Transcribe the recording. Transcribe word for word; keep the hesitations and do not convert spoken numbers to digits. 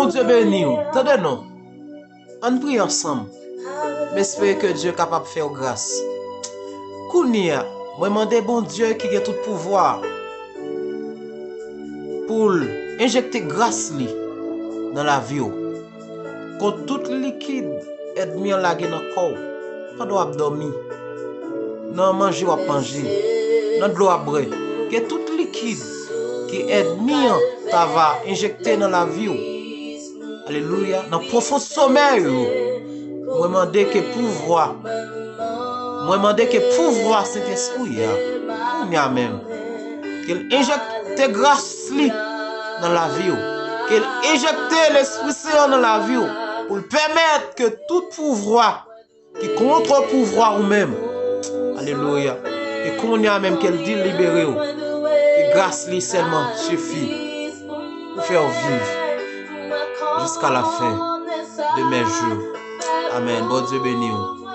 Bondye beni w. Tande non. Ann priye ansanm. M espere ke Dye kapab fè w gras. Kounye a, mwen mande Bondye ki gen tout pouvwa pou l enjekte gras li nan lavi w. Kont tout likid ènmi an lage nan kò w pandan w ap dòmi, nan manje w ap manje, nan dlo w ap bwè, ke tout likid ke ènmi an ta va enjekte nan lavi w. Alelouya. Nan pwofon somèy ou, mwen mande ke pouvwa, mwen mande ke pouvwa Sentespri a, kounye a menm, ke l enjekte gras li nan lavi w, ke l enjekte Lespri Sen an nan lavi w, pou l pèmèt ke tout pouvwa ki kont pouvwa ou menm, alelouya, e kounye a menm ke l delibere w, ke gras li sèlman sifi pou fè w viv jiska la fen de mè jou. Amèn. Bondye beni w.